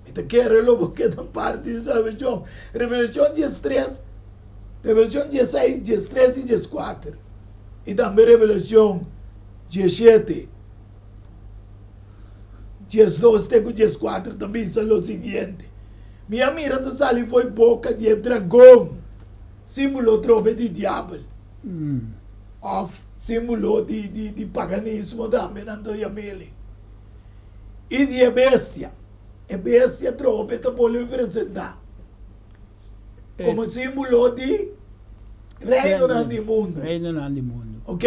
Mi ta kere lo bo keda parti di salbashon. Revelashon diestres, Revelashon dieseis, diestres i dieskuater, i tambe Revelashon dieshete, diesdos te ku dieskuater ta bisa lo siguiente, Mi a mira ta sali fo'i boka di e dragon, símbolo trobe di diabel, òf símbolo di di paganismo tambe nan ta yam'el, i di e bestia. E bestia trobe ta bolbe presentá komo símbolo di reinonan di mundu. Reinonan di mundu. Ok?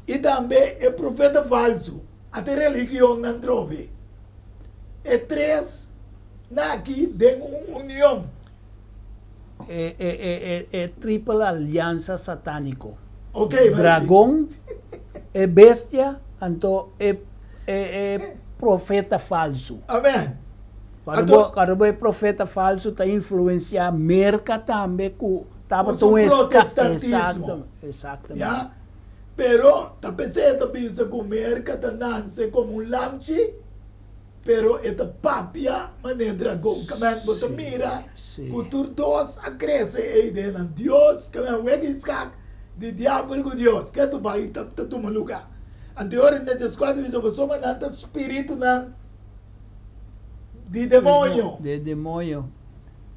I tambe e profeta falsu, ata e religionnan trobe. E tres na aki den un union. E, e, e, e, e triple aliansa satániko. Ok, Dragon, e bestia, anto e e e profeta falsu. Amen. Cuando bo e profeta falsu ta influencia Merca tambe cu tabata un protestantismo. Exactamente. Ya. Pero ta p'esei e ta bisa cu Merca ta nanse como un lamchi, pero e ta papia manera dragon. Kamen bo ta mira cu tur dos a crece e ideanan. Dios, kamen wega y skak di diabel cu Dios. Ke tu bai ta tuma lugar. Anto ora den 14 bisa pasobra nan ta spiritunan di demoño. Di demoño.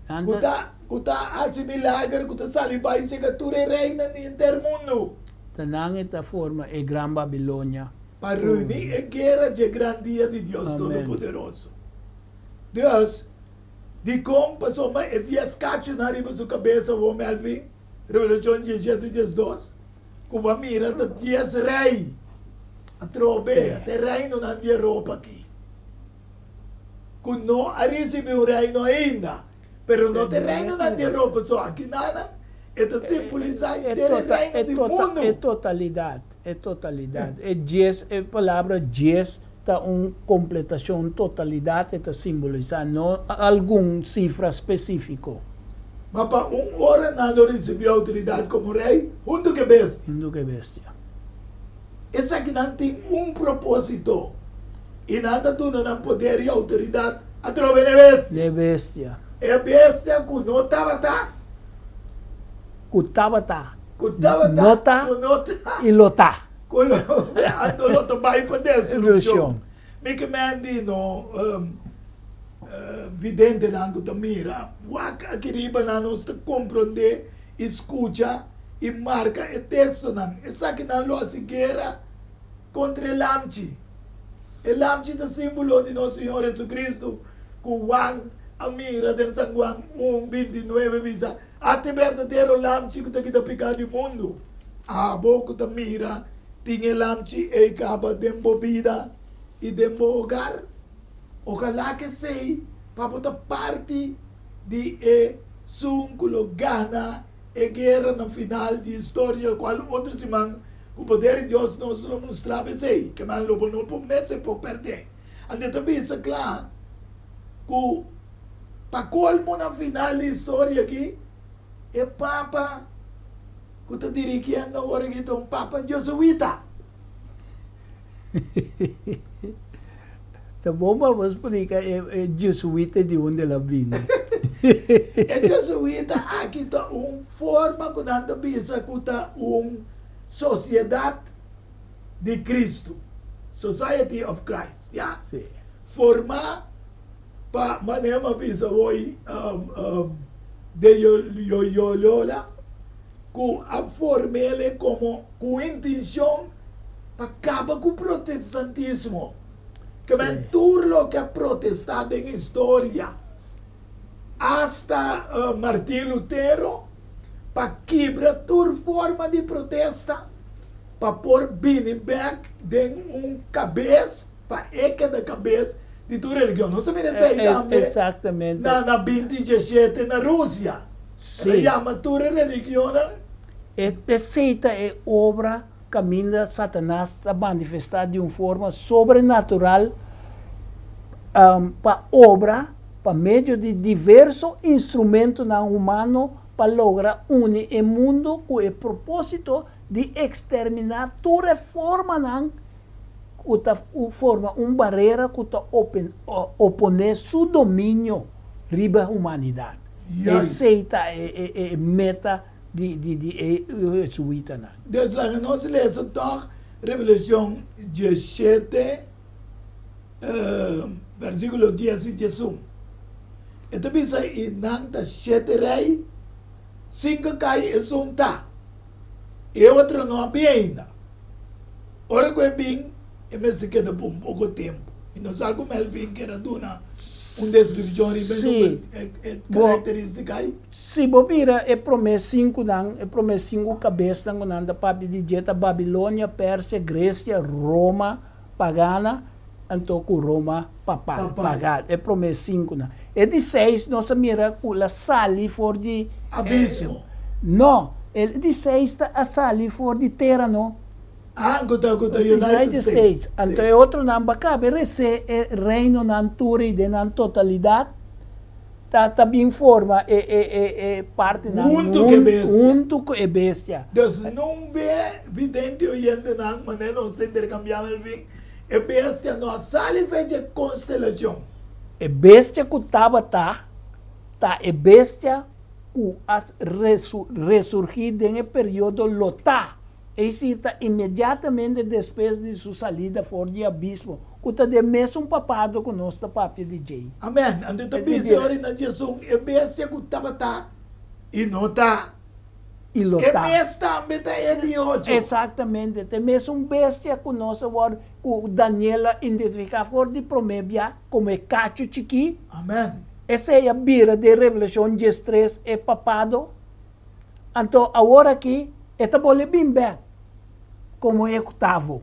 Nan ta. Ku ta ku ta hasi milager, ku ta sali bai seka tur e reinan di henter mundu. Ta nan e ta forma e gran Babilonia. Pa reuni e guera dje gran dia di Dios Todopoderoso. Dus, dikon pasobra e dies kachunan riba su kabes awor, Melvin? Revelashon diesshete diesdos, ku bo a mira ta dies rei atrobe, ata e reinonan di Europa aki, ku no a risibí un reino ainda, pero no ta e reinonan di Europa so, aki nan e ta simbolisá henter e reino di mundu. E totalidat, e totalidat. E dies, e palabra dies ta un kompletashon, un totalidat e ta simbolisá, no algun sifra spesífiko. Ma pa un ora nan lo risibí outoridat komo rei huntu ku e bestia. Huntu ku e bestia. Esakinan tin un propósito, i nan ta duna nan poder i outoridat atrobe n'e bestia. N'e bestia. E bestia ku no tabata. Ku tabata. Ku tabata. No ta. Ku no ta. I lo ta. Ku lo anto lo ta bai pa destrukshon. Mi ke men di no videntenan ku ta mira wak aki riba nan nos ta komprondé i skucha i marka e tekstonan. Esakinan lo hasi guera kontra e lamchi. E lamchi ta símbolo di nos Señor Jesucristo ku Juan a mira den San Juan un, 29 bisa, Ata e berdadero lamchi ku ta kita piká di mundu. Abo ku ta mira tin e lamchi ei kaba den bo bida i den bo hogar? Ojalá ku esei pa bo ta parti di e sun ku lo gana e guera na final di historia, kual otro siman ku poder di Dios nos lo mustra bo esei, ke man lo bo no por mester por pèrdè. Anto e ta bisa kla ku pa kolmo na final di historia aki, e papa ku ta dirigiendo awor aki ta un papa jesuita. Ta bon pa bo splika e jesuita di unda el a bini. E jesuita aki ta un forma ku nan ta bisa ku ta un sosiedat di Cristo, Society of Christ, ya. Formá pa manera mi a bisa hoy de Loyola ku a form'el komo ku intenshon pa kaba ku protestantismo. Ke men tur loke a protestá den historia, asta Martin Lutero, pa kibra tur forma di protesta pa por bini bek den un kabes pa e keda kabes di tur religion. Nos a mira esei tambe na na binti diesshete na Rusia. El a yama tur e religionnan. Esei ta e obra kaminda Satanas ta manifestá di un forma sobrenatural pa obra pa medio di diverso instrumentonan humano pa logra uni e mundu ku e propósito di eksterminá tur e formanan ku ta forma un barera ku ta oponé su dominio riba humanidat. Esei ta e meta di e jesuitanan. Dus laga nos lesa tòg Revelashon diesshete, versíkulo dies i diesun. E ta bisa, I nan ta shete rei, sinku kai esun ta. E otro no a bin ainda. Ora ku e bin, e mester keda pa un poko tempu. Mi no sa ku Melvin kier a duna un deskripshon riba e number, e karakteristika ei. Si bo mira e promé sinkunan, e promé sinku kabesnan ku nan ta papia di dje ta Babilonia, Persia, Gresia, Roma pagana, anto ku Roma papal, pagal, e promé sinkunan. E di seis nos a mira ku el a sali for di. Abismo. No, e di seis ta a sali for di tera no. Ah, ku ta ku ta United States. Anto e otronan ba kabe resé e reinonan tur ei den nan totalidat ta ta bin forma e e e e partinan Huntu ku e bestia. Huntu ku e bestia. Dus nun be vidente oyentenan manera nos ta interkambiá Melvin, e bestia no a sali fe dje konstelashon. E bestia ku tabata ta e bestia ku a resurgí den e periodo lotá. Esei ta inmediatamente despues di su salida for di abismo, ku ta den mesun papado ku nos ta papia di djei. Amen. Anto ta bisa ora na Djesun, e bestia ku tabata i no ta, I lo e ta. mes tambe ta e di ocho. Eksaktamente, ta e mesun bestia ku nos awor, ku Daniel a identifiká for di promé bia komo e kachu chikí. Amen. Esei a bira den Revelashon diestres e papado. Anto awor aki e ta bolbe bin bek komo e oktavo.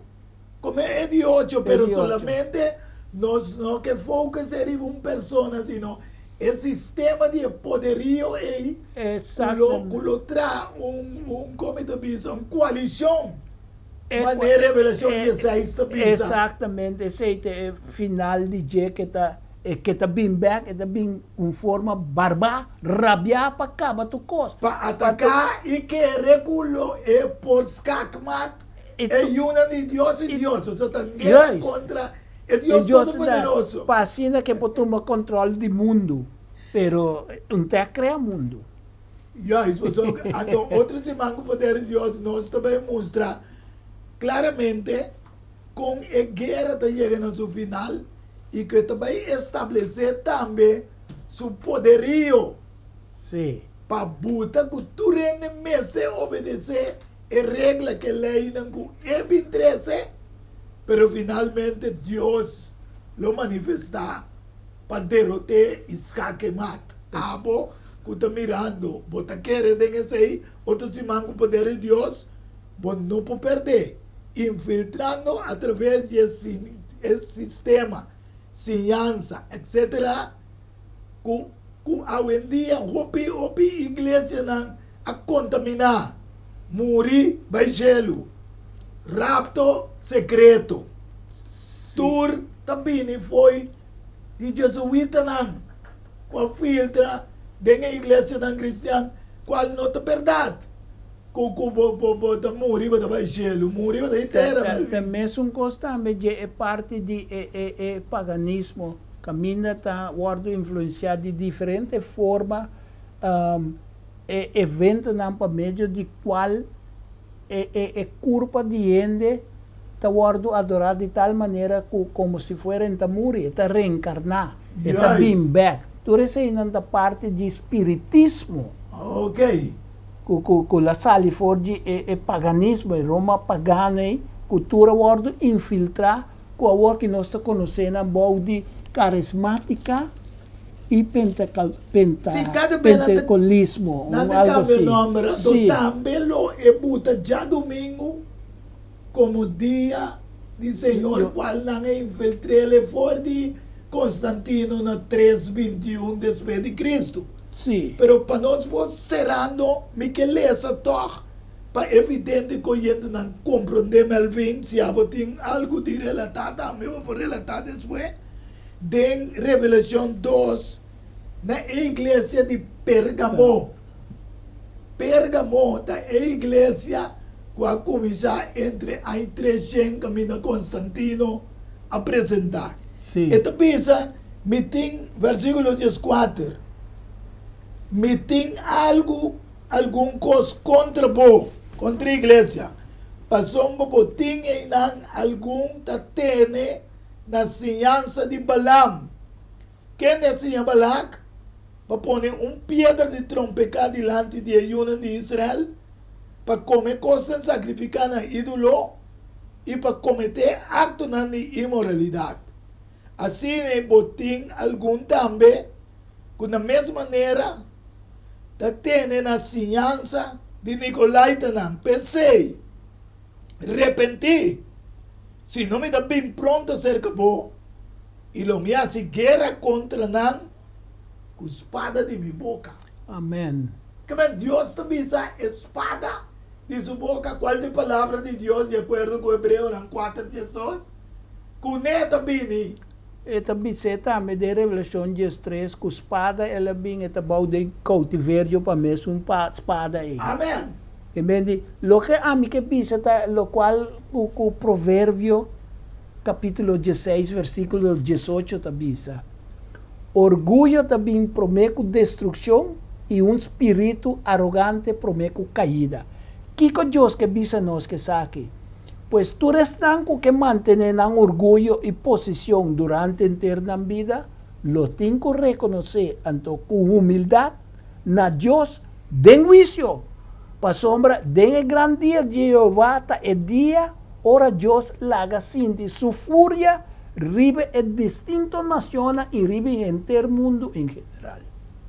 Komo e di ocho, E pero di ocho. solamente nos no ke focus riba un persona, sino e sistema di e poderio ei ku lo ku Exactamente. lo traha un un komo e ta bisa un koalishon, E manera Revelashon e dieseis ta bisa. Exactamente, esei ta e final di dje ke ta E ke ta bin bek, e ta bin un forma barbá, rabiá pa kaba tur kos. Pa ataká i kere ku lo e por skakmat e yunan di Dios i Dios. Osea ta guera kontra e Dios Todopoderoso. Pa asina ke por tuma kontrol di mundu. Pero un ta krea mundu. Juist, pasobra anto otro siman ku poder di Dios nos ta bai mustra klaramente Kon e guera ta yega na su final i ku e ta bai establesé tambe su poderio pa buta ku tur hende mester obedesé e regla ku e leinan ku e bin trese, pero finalmente Dios lo manifestá pa derot'é i skak e mat. Abo ku ta mirando, bo ta kere den esei? Otro siman ku poder di Dios bo no por perdé. Infiltrando a traves di e sistema, siñansa, etc. Ku ku awendia hopi hopi iglesianan a kontaminá, muri bai shelu, rapto sekreto. Tur ta bini fo'i di jesuitanan ku a filtra den e iglesianan kristian, kual no ta bèrdat. Ku ku bo bo bo ta muri bo ta bai shelu, muri bo ta di tera Ta Melvin. ta mesun kos tambe dje e parti di e e e paganismo kaminda ta wòrdu influensiá di diferente forma e eventonan pa medio di kual e e e kurpa di hende ta wòrdu adorá di tal manera ku komo si fuera e ta muri, e ta reenkarná, e ta bin bèk. Tur eseinan ta parti di spiritismo. Ok. Ku ku ku la sali for di e e paganismo, e Roma pagano ei, ku tur a wòrdu infiltrá, ku awor ki nos ta konosé nan bou di karismátika i pentakal penta Sí, kada bes nan ta pentekolismo, nan un ta algu kambia así. nòmber, anto Sí. tambe lo e buta djadumingu komo dia di Señor, Yo. kual nan a infiltr'el for di Konstantino na tres 21 despues di Kristu. Sí. Pero pa nos por serando, mi ke lesa tòg pa evidente ku oyentenan komprondé Melvin, si abo tin algu di relatá tambe bo por relatá despues, den Revelashon dos na e iglesia di Pergamo. Pergamo ta e iglesia ku a kuminsá entre aña treshen kaminda Konstantino a presentá. Sí. E ta bisa, Mi tin, versíkulo dieskuater, Mi tin algu, algun kos kontra bo, kontra iglesia, pasobra bo tin einan algun ta tene na siñansa di Balaam. Kende a siña Balak pa pone un piedra di trompeká dilanti di e yunan di Israel, pa kome kosnan sakrifiká na ídolo i pa kometé aktonan di inmoralidat? Asina e bo tin algun tambe ku na mes manera ta tene na siñansa di Nikolaitanan. P'esei, repentí, si no mi ta bin pronto serka bo, i lo mi hasi guera kontra nan ku spada di mi boka. Amen. Kimen Dios ta bisa e spada di su boka? Kual ta e palabra di Dios di akuerdo ku Hebreonan kuater diesdos? Kuné ta bini. E ta bis'é tambe den Revelashon diestres ku spada el a bin, e ta bou den koutiverio pa mesun spada ei. Amen. E men di, Loke ami ke bisa ta lokual ku Proverbio kapítulo dieseis versíkulo diesocho ta bisa, Orguyo ta bin promé ku destrukshon i un spiritu arogante promé ku kaida. Kiko Dios ke bisa nos ku esaki? Pues tur esnan ku ke mantené nan orguyo i posishon durante henter nan bida lo tin ku rekonosé anto ku humildat na Dios den huisio, pasobra den e gran dia di Jehová ta e dia ora Dios laga sinti su furia riba e distinto nacionnan i riba henter mundu en general.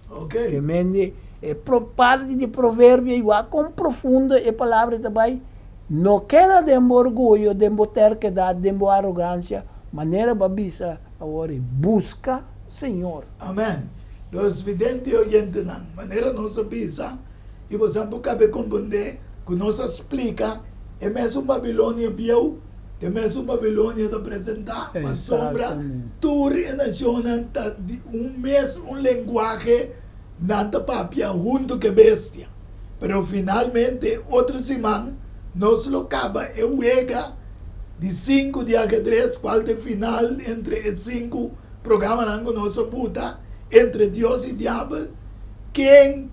Ok. Ke mende e parti di Proverbio i wak kon profundo e palabra ta bai, No keda den bo orguyo, den bo terkedat, den bo arogansia, manera bo a bisa awor ei, buska Señor. Amen. Los vidente i oyentenan, manera nos a bisa i bosan por kabe komprondé ku nos a splika e mesun Babilonia bieu, e mesun Babilonia ta presentá pasobra tur e nashonnan ta di un mes un lenguahe, nan ta papia huntu ku e bestia. Pero finalmente otro siman nos lo kaba e wega di sinku di ajedrez kual ta e final entre e sinku programanan ku nos a buta entre Dios i Diabel, ken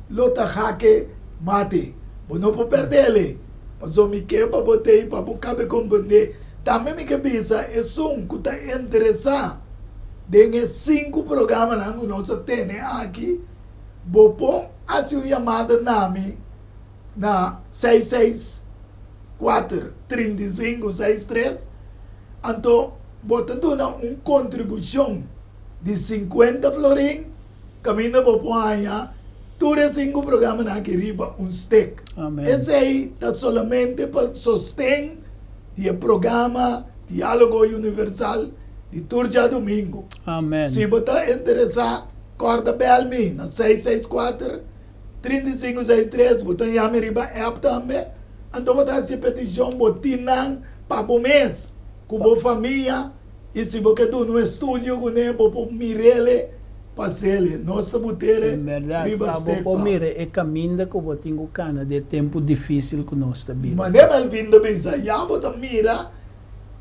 lo ta hake mate. Bo no por perdele, pasobra mi ke pa bo tei pa bo kabe komprendé. Tambe mi ke bisa esun ku ta interesá den e sinku programanan ku nos a tene aki, Bo por hasi un yamada na mi na 664 35 63, anto bo ta duna un kontribushon di 50 florin, kaminda bo por haña tur e sinku programanan aki riba un stek. Esei ta solamente pa sosten di e programa Diálogo Universal di tur djadumingu. Si bo ta interesá, Kòrda bèl mi na 664 3563, bo ta yami riba app tambe, anto bo ta hasi petishon bo tin nan pa bo mes ku bo famia i si bo ke duna un estudio kuné bo por mir'ele pa hasiel, nos ta butere En bèrdat, riba pa bo stek por pa. mira e kaminda ku bo tin ku kana den e tempu difísil ku nos ta biba. Manera Melvin ta bisa, ya bo ta mira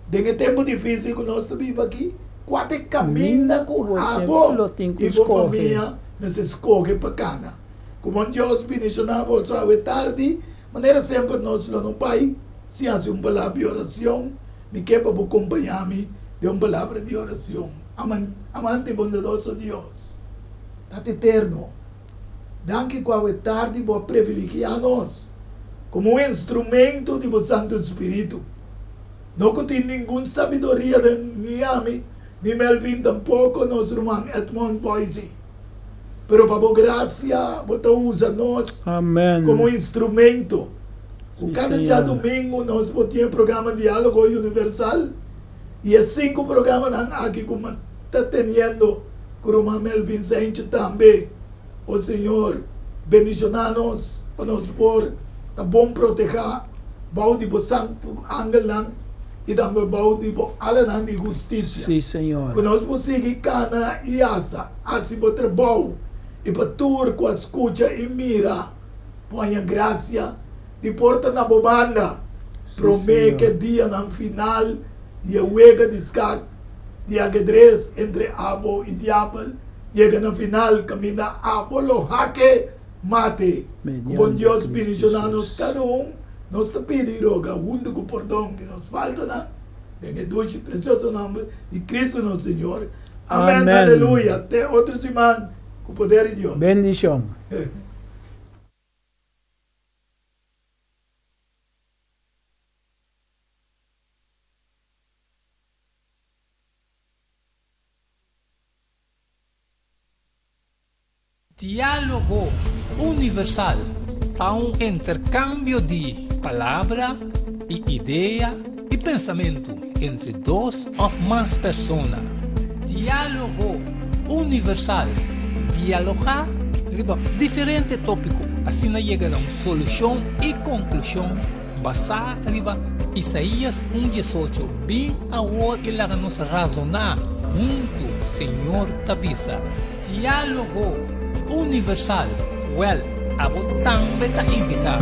Den e tempu difísil ku nos ta biba aki, kua ta e kaminda ku abo i bo famia mester skohe pa kana? Ku bon Dios bindishoná boso awe tardi. Manera semper nos lo no bai sin hasi un palabra di oracion. Mi ke pa bo kompañá mi den un palabra di oracion. Amante i bondadoso Dios, Tata Eterno, danki ku awe tardi bo a privilegiá nos komo un instrumento di bo Santu Spiritu. No ku tin ningun sabiduria den ni ami, ni Melvin tampoko, nos ruman Edmond Boise. Pero pa bo grasia bo ta usa nos komo instrumento. Ku kada djadumingu nos por tin e programa Diálogo Universal i e sinku programanan aki ku mi ta teniendo ku ruman Melvin Sencho tambe. O Señor, bendishoná nos pa nos por ta bon protehá bou di bo santu angelnan i tambe bou di bo alanan di hustisia. Sí, Señor. Ku nos por sigui kana i hasa, hasi bo trabou i pa tur ku a skucha i mira por haña grasia di por ta na bo banda Sí, promé Señor. ku e dianan final di e wega di skak di agedres entre abo i diabel. Yega na final kaminda abo lo hake mate. Ku bon Mediante Dios Cristo bendishoná nos Jesus. kada un. Nos ta pidi i roga huntu ku pordon di nos faltanan den e dushi i presioso nomber di Cristo nos Señor. Amen. Amen. Aleluya. Te otro siman ku poder di Dios. Bendishon. Diálogo Universal ta un interkambio di palabra i idea i pensamentu entre dos òf mas persona. Diálogo Universal, dialogá riba diferente tópiko asina yega na un solushon i konklushon basá riba Isaías un diesocho, Bin awor i laga nos razoná huntu, Señor ta bisa. Diálogo Universal, Wèl, abo tambe ta invitá.